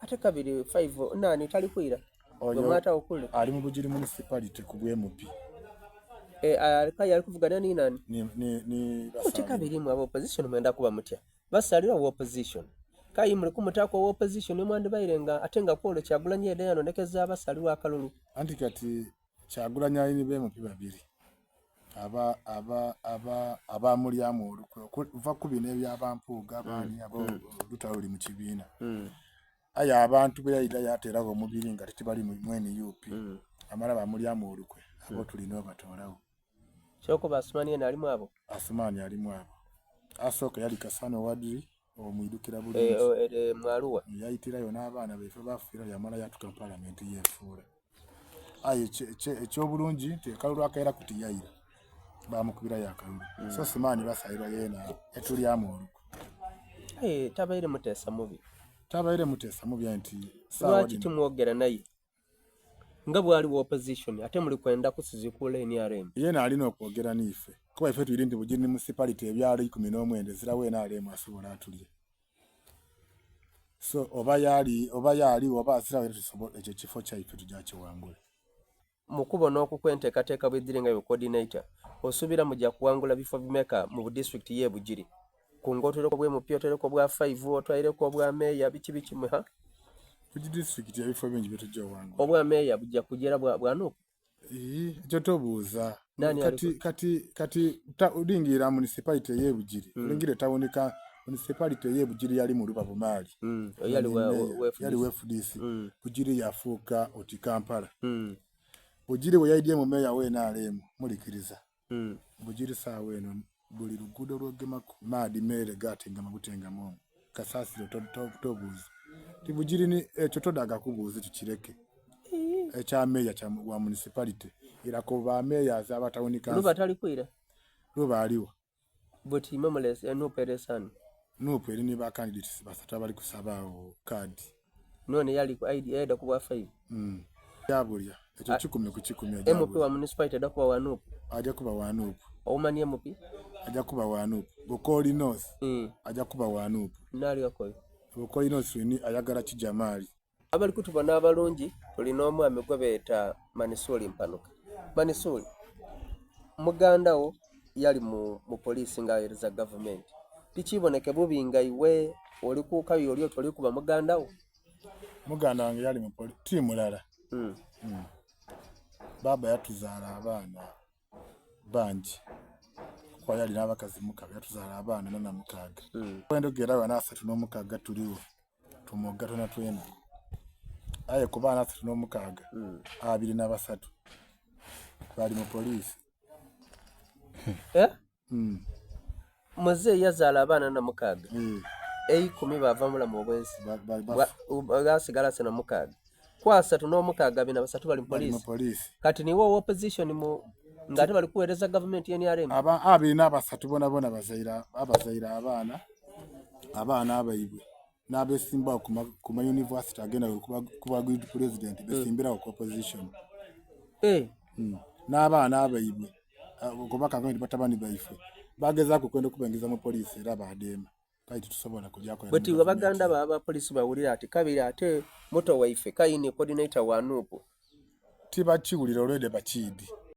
Ate kabiri 5 nani tali kwira? Oyo Gwemwatawo kule. ali mu Bugiri municipality ku bw'MP. Eh, alika yali kuvugana ni nani? Ni, ni, ni Muti Basalirwa. kabiri mwe aba opposition mwenda kuba mutya? Basalirwa wa opposition. Kayi muli kumutaako wa opposition mwandibaire nga ate nga kwolwo Kyagulanyi yedda yanonekeza abasalirwa akalulu. Anti kati Kyagulanyi ali ni ba MP babiri aba aba aba abamulyamu olukwe okuva ku bino ebyabampuuga baani abo olutalo luli mu kibiina. Aye abantu bwe yaidha yateeragho omubiri nga tibali mu NUP amala bamulyamu olukwe abo tulina obatoolagho. Kyokuba Asumani yena alimu abo? Asumani alimu abo. Asooka yali Kasano Wadri omwidukira Eh, bulungi. oh, eh, Mwaluwa. Yayitirayo n'abaana baife bafiira yamala yatuka mu palamenti yeefuula. Aye eky'obulungi nti akalulu akairaku tiyaira bamukubirayo akalulu. So Sumani basalirwa yeena etulyamu olukwe. Aye tabaire muteesa mubi. Tabaire muteesa mubi nti saawa Lwaki dhino timwogera naye nga bwali wa opposition ate muli kwenda kusizikuula NRM? yeena alina okwogera n'ife kuba ife twiri nti Bugiri municipality ebyalo 19 ezirawo NRM asobola atulye. So oba yali oba yali oba azirawo era tusobola ekyo ekifo kyaife tujja kiwangula. Mu kubona okukwa enteekateeka bwedhiri nga coordinator, osuubira mujja kuwangula bifo bimeka mu disitulikiti y'e Bugiri? Kunga otwaireku obwa MP, otwaireku obwa 5, otwaireku obwa meeya, biki biki mwe ha? Bugiri disitulikiti ebifo bingi bye tujja owangula. Obwa meeya bujja kujera bwa, bwa NUP? Ii, ekyo tobuuza. Nani Kati aliko? kati kati ta, olingira municipality ey'e Bugiri olingira etawuni ka municipality ey'e Bugiri yali mu Luba Bumaali. Yali wa, Yali wa yali FDC. wa FDC. Bugiri yafuuka oti Kampala. Bugiri bwe yaidye mu meeya wa NRM mulikiriza. Bugiri saawa eno buli luguudo lw'ogemaku maadhi meere gatengama butengama omwo. Kasasiro tobuuza. Ti Bugiri ni ekyo todaga kubuuza ekyo kireke. Ekya meeya kya wa municipality era ku ba mayors aba town Luba council tali kwira? Luba aliwo. Buti imwe mulese NUP eresani. NUP eri ni ba candidates basatu abali kusaba awo kaadi. None yali ku ID yaida ku bwa 5. Yabulya ekyo 100 ku 100 ajja MP wa bulya. municipality ajja kuba wa NUP. Ajja kuba wa NUP. Owumani MP? Ajja kuba wa NUP. Bukooli North ajja kuba wa NUP. Nali akoyo. Bukooli North ni ayagala Kijamaali. Abali kutubona abalungi tuli n'omwami gwe beeta Manisuli Mpanuka. Manisuli, muganda wo yali mu, mu poliisi nga aweereza gavumenti. Tikiboneke bubi nga iwe oli ku kabi oli oti oli kuba muganda wo? Muganda wange yali mu poli ti mulala. Baba yatuzaala abaana bangi kuba yali n'abakazi mukaaga yatuzaala abaana 46. Wendogera bano 36 tuliwo tumoga twena twena. Aye ku baana 36 23 bali mu poliisi. Eh? Muzeeyi yazaala abaana 46. 10 bava mulamu obwensi. Ghasigala 36. Ku 36 bina basatu bali mu Bali mu poliisi. poliisi. Kati niwe owa opposition mu nga ate bali kuweereza gavumenti ya NRM. Aba 23 bona bona bazaira abazaira abaana abaana abaibwe n'abesimbawo ku ma university agenda kuba kuba good president besimbirawo ku opposition. N'abaana abaibwe kuba kagamba batabani baife bagezaako okwenda okubengiza mu poliisi era badeema. Kale titusobola kujja Bwe ti baganda ba abapoliisi bawulira ati kabiri ate muto waife kayini coordinator wa NUP. Tibakiwulira olwede bakiidi.